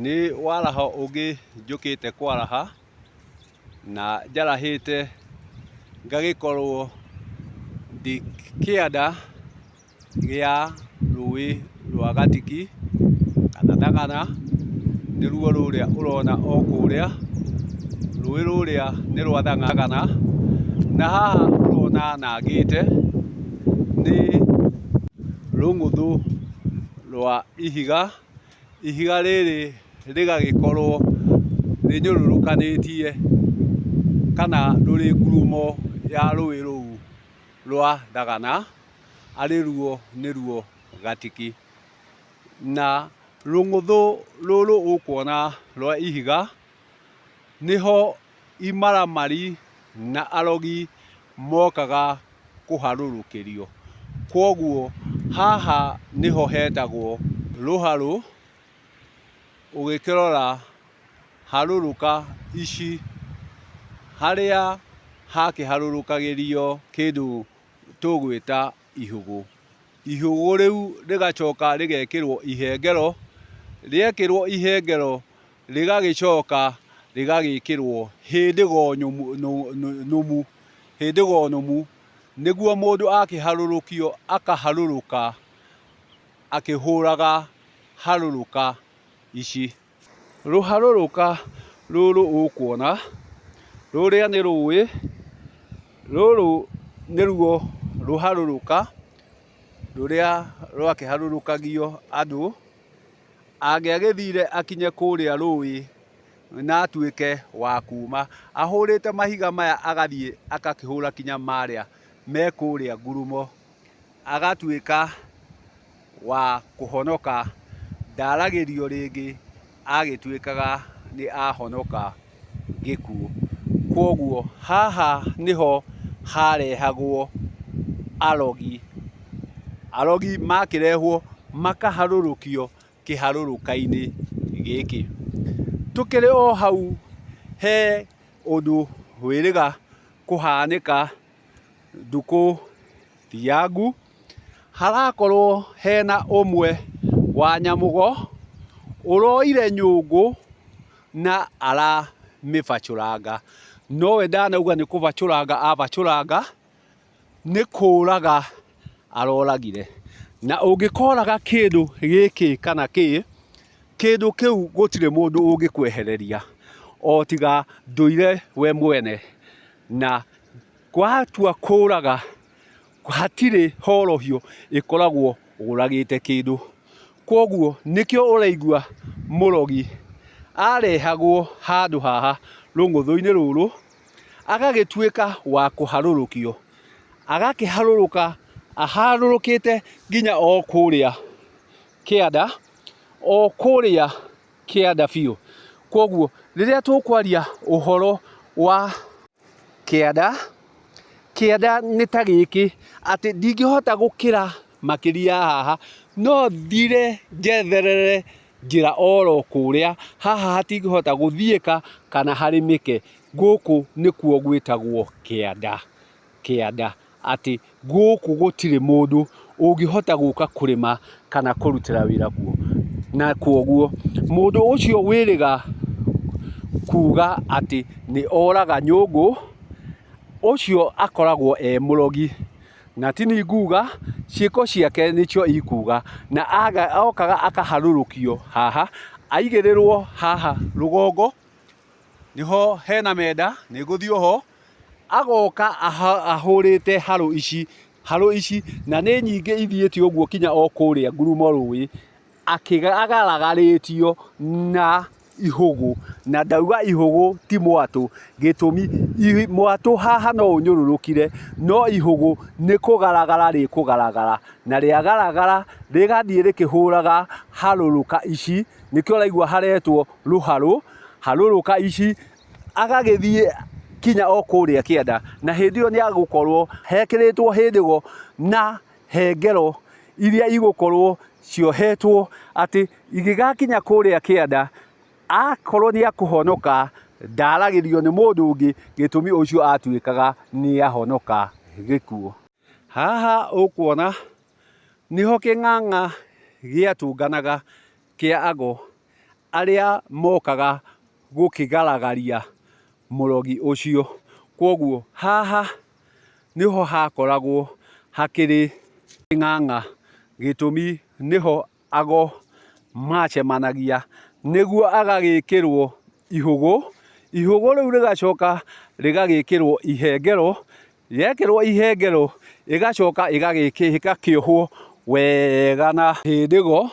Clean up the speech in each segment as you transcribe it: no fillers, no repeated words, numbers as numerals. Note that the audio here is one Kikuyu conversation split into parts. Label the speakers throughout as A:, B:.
A: Nĩ waraho ũngĩ njũkĩte kwaraha, na njarahĩte ngagĩkorwo ndĩ kĩanda gĩa rũĩ rwa Gatiki kana Thagana, nĩruo rũrĩa ũrona o kũrĩa, rũĩ rũrĩa nĩ rwa Thagana, na haha ũrona nangĩte nĩ rũng'uthu rwa ihiga. Ihiga rĩrĩ rĩgagĩkorwo rĩnyũrũrũkanĩtie kana rũrĩ ngurumo ya rũĩ rũu rwa Thagana, arĩ ruo nĩruo Gatiki. Na rũng'ũthũ rũrũ ũkuona rwa ihiga, nĩho imaramari na arogi mokaga kũharũrũkĩrio. Kwoguo haha nĩho hetagwo rũharũ, ũgĩkĩrora harũrũka ici, harĩa hakĩharũrũkagĩrio kĩndũ tũgwĩta ihũgũ. Ihũgũ rĩu rĩgacoka rĩgekĩrwo ihengero, rĩekĩrwo ihengero rĩgagĩcoka rĩgagĩkĩrwo hĩndĩgo nũmu, hĩndĩgo nũmu, nĩguo mũndũ akĩharũrũkio akaharũrũka akĩhũraga harũrũka ici. Rũharũrũka rũrũ ũkuona, rũrĩa nĩ rũĩ, rũrũ nĩruo rũharũrũka rũrĩa rwakĩharũrũkagio andũ. Angĩagĩthire akinye kũrĩa rũĩ na atuĩke wa kuma, ahũrĩte mahiga maya agathiĩ agakĩhũra kinya marĩa me kũrĩa ngurumo, agatuĩka wa kũhonoka, ndaragĩrio rĩngĩ, agĩtuĩkaga nĩ ahonoka gĩkuũ. Kwoguo haha nĩho harehagwo arogi. Arogi makĩrehwo makaharũrũkio kĩharũrũka-inĩ gĩkĩ. Tũkĩrĩ o hau he ũndũ wĩrĩga kũhanĩka ndukũ thiangu, harakorwo hena ũmwe wa nyamũgo ũroire nyũngũ na aramĩbacũranga. Nowe ndanauga nĩ kũbacũranga abacũranga, nĩ kũraga aroragire. Na ũngĩkoraga kĩndũ gĩkĩ kana kĩ, kĩndũ kĩu gũtirĩ mũndũ ũngĩkwehereria o tiga ndũire we mwene. Na watua kũraga hatirĩ horohio ĩkoragwo ũragĩte kĩndũ. Kwoguo nĩkĩo ũraigua mũrogi arehagwo handũ haha rũng'ũthũ-inĩ rũrũ, agagĩtuĩka wa kũharũrũkio, agakĩharũrũka aharũrũkĩte nginya o kũrĩa kĩanda, o kũrĩa kĩanda biũ. Kwoguo rĩrĩa tũkwaria ũhoro wa kĩanda, kĩanda nĩ ta gĩkĩ, atĩ ndingĩhota gũkĩra makĩria ya haha, no thire njetherere njĩra oro kũrĩa, haha hatingĩhota gũthiĩka kana harĩmĩke, gũkũ nĩkuo gwĩtagwo kĩanda, kĩanda, atĩ gũkũ gũtirĩ mũndũ ũngĩhota gũka kũrĩma kana kũrutĩra wĩra kuo. Na kwoguo mũndũ ũcio wĩrĩga kuga atĩ nĩ oraga nyũngũ, ũcio akoragwo e mũrogi. Na ti niĩ nguga, ciĩko ciake nĩcio ikuga. Na okaga akaharũrũkio haha, aigĩrĩrwo haha rũgongo, nĩho hena menda, nĩ ngũthiĩ ho, agoka ahũrĩte harũ ici, harũ ici, na nĩ nyingĩ ithiĩte ũguo kinya o kũrĩa ngurumo rũĩ, agaragarĩtio na ihũgũ, na ndauga ihũgũ ti mwatũ, gĩtũmi mwatũ haha no ũnyũrũrũkire, no ihũgũ nĩ kũgaragara rĩkũgaragara, na rĩagaragara rĩgathiĩ rĩkĩhũraga harũrũka ici, nĩkĩo ũraigua haretwo rũharũ, harũrũka ici, agagĩthiĩ kinya o kũrĩa kĩanda, na hĩndĩ ĩyo nĩ agũkorwo hekĩrĩtwo hĩndĩgo na hengero iria igũkorwo ciohetwo atĩ igĩgakinya kũrĩa kĩanda, akorwo nĩ akũhonoka ndaragĩrio nĩ mũndũ ũngĩ, gĩtũmi ũcio atuĩkaga nĩ ahonoka gĩkuũ. Haha ũkuona nĩho kĩng'ang'a gĩatũnganaga kĩa ago. arĩa mokaga gũkĩgaragaria mũrogi ũcio. Kwoguo haha nĩho hakoragwo hakĩrĩ kĩng'ang'a, gĩtũmi nĩho ago macemanagia nĩguo agagĩkĩrwo ihũgũ, ihũgũ rĩu rĩgacoka rĩgagĩkĩrwo ihengero, rĩekĩrwo ihengero ĩgacoka ĩgakĩohwo wega na hĩndĩgo.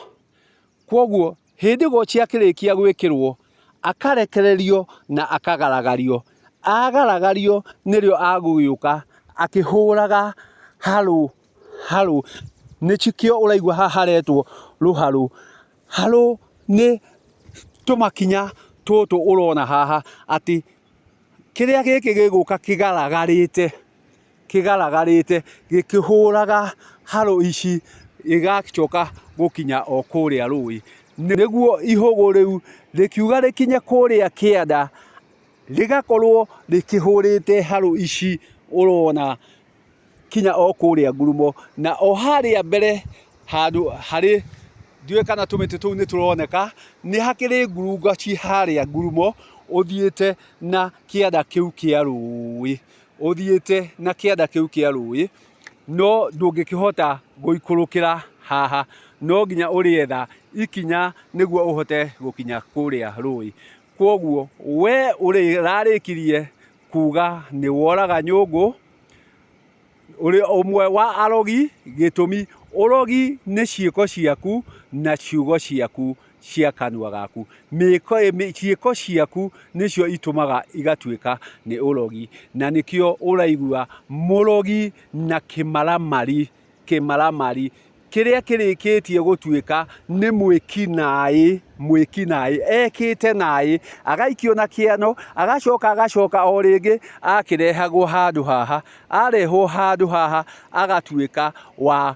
A: Kwoguo hĩndĩgo ciakĩrĩkia gwĩkĩrwo, akarekererio na akagaragario. Agaragario nĩrĩo agũgĩũka akĩhũraga harũ harũ, nĩkĩo ũraigua haha haretwo rũharũ. Harũ nĩ tũmakinya tũtũ ũrona haha atĩ kĩrĩa gĩkĩ gĩgũka kĩgaragarĩte, kĩgaragarĩte gĩkĩhũraga harũ ici gĩgacoka gũkinya o kũrĩa rũĩ. Nĩguo ihũgũ rĩu rĩkiuga rĩkinye kũrĩa kĩanda, rĩgakorwo rĩkĩhũrĩte harũ ici ũrona kinya o kũrĩa ngurumo. Na o harĩa mbere handũ harĩ, ndiũĩ kana tũmĩtĩ tũu nĩ tũroneka, nĩ hakĩrĩ ngurunga ciĩ harĩa ngurumo ũthiĩte na kĩanda kĩu kĩa rũĩ, ũthiĩte na kĩanda kĩu kĩa rũĩ, no ndũngĩkĩhota gũikũrũkĩra haha, no nginya ũrĩetha ikinya nĩguo ũhote gũkinya kũrĩa rũĩ. Kwoguo we ũrarĩkirie kuga nĩ woraga nyũngũ, ũrĩ ũmwe wa arogi, gĩtũmi ũrogi nĩ ciĩko ciaku na ciugo ciaku cia kanua gaku. Ciĩko ciaku nĩcio itũmaga igatuĩka nĩ ũrogi, na nĩkĩo ũraigua mũrogi na kĩmaramari. Kĩmaramari kĩrĩa kĩrĩkĩtie gũtuĩka nĩ mwĩkinaĩ, mwĩkinaĩ, ekĩte naĩ, agaikio na kĩano, agacoka agacoka o rĩngĩ akĩrehagwo handũ haha, arehwo handũ haha agatuĩka wa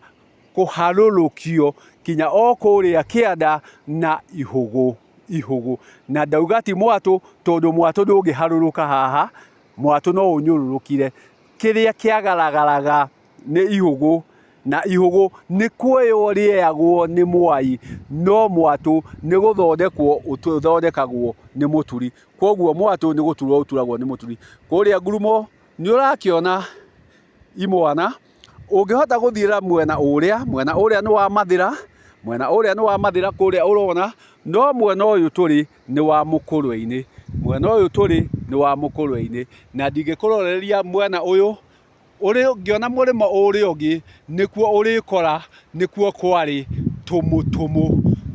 A: kũharũrũkio kinya o kũrĩa kĩanda na ihũgũ, ihũgũ. Na ndauga ti mwatũ tondũ mwatũ ndũngĩharũrũka haha, mwatũ no ũnyũrũrũkire. Kĩrĩa kĩagaragaraga nĩ ihũgũ, na ihũgũ nĩ kuoywo rĩoyagwo nĩ mwai, no mwatũ nĩ gũthondekwo ũthondekagwo nĩ mũturi. Kwoguo mwatũ nĩ gũturwo ũturagwo nĩ mũturi. Kũrĩa ngurumo nĩ ũrakĩona imwana, ũngĩhota gũthiĩra mwena ũrĩa, mwena ũrĩa nĩ wa Mathĩra, mwena ũrĩa nĩ wa Mathĩra kũrĩa ũrona, no mwena ũyũ tũrĩ nĩ wa Mũkũrwe-inĩ, mwena ũyũ tũrĩ nĩ wa Mũkũrwe-inĩ, na ndingĩkũroreria mwena ũyũ Ũngĩona mũrĩmo ũrĩa ũngĩ nĩkuo ũrĩkora nĩkuo kwarĩ tũmũtũmũ,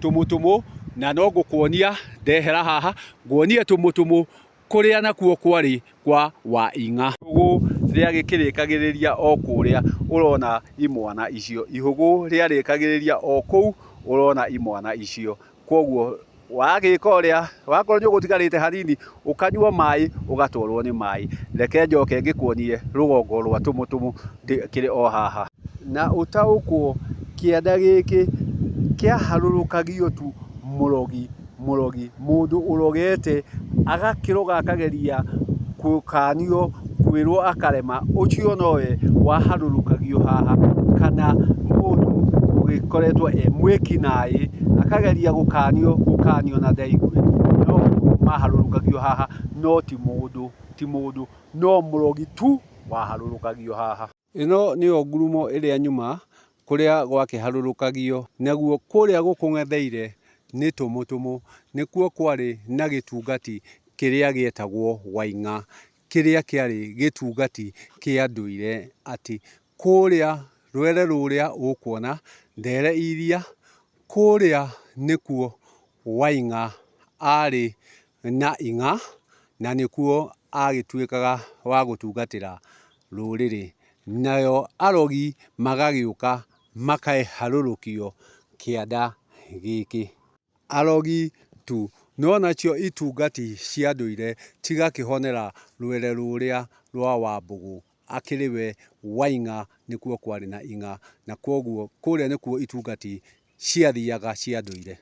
A: tũmũtũmũ, na no ngũkuonia ndehera haha, nguonie tũmũtũmũ kũrĩa nakuo kwarĩ kwa Waing'a. Ihũgũ rĩagĩkĩrĩkagĩrĩria o kũrĩa ũrona imwana icio, ihũgũ rĩarĩkagĩrĩria o kũu ũrona imwana icio. Kwoguo wagĩka ũrĩa, wakorwo nĩ ũgũtigarĩte hanini, ũkanyua maĩ ũgatwarwo nĩ maĩ. Reke njoke ngĩkuonie rũgongo rwa tũmũtũmũ kĩrĩ o haha. Na ũtaũkwo kĩanda gĩkĩ kĩaharũrũkagio tu mũrogi mũrogi, mũndũ ũrogete agakĩroga akageria gũkanio kwĩrwo akarema, ũcio nowe waharũrũkagio haha, kana mũndũ ũgĩkoretwo e mwĩkinaĩ, akageria gũkanio gũkanio na ndaigue, no maharũrũkagio haha, no ti mũndũ, ti mũndũ, no mũrogi tu waharũrũkagio haha. Ĩno nĩyo ngurumo ĩrĩa nyuma kũrĩa gwakĩharũrũkagio, naguo kũrĩa gũkũng'etheire nĩ tũmũtũmũ, nĩkuo kwarĩ na gĩtungati kĩrĩa gĩetagwo Waing'a, kĩrĩa kĩarĩ gĩtungati kĩa ndũire atĩ kũrĩa rwere rũrĩa ũkuona ndere iria, kũrĩa nĩkuo Waing'a arĩ na ing'a, na nĩkuo agĩtuĩkaga wa gũtungatĩra rũrĩrĩ. Nayo arogi magagĩũka makaharũrũkio kĩanda gĩkĩ. Arogi tu, no nacio itungati cia ndũire cigakĩhonera rwere rũrĩa rwa Wambũgũ, akĩrĩ we Waing'a nĩkuo kwarĩ na ing'a, na kwoguo kũrĩa nĩkuo itungati ciathiaga cia ndũire.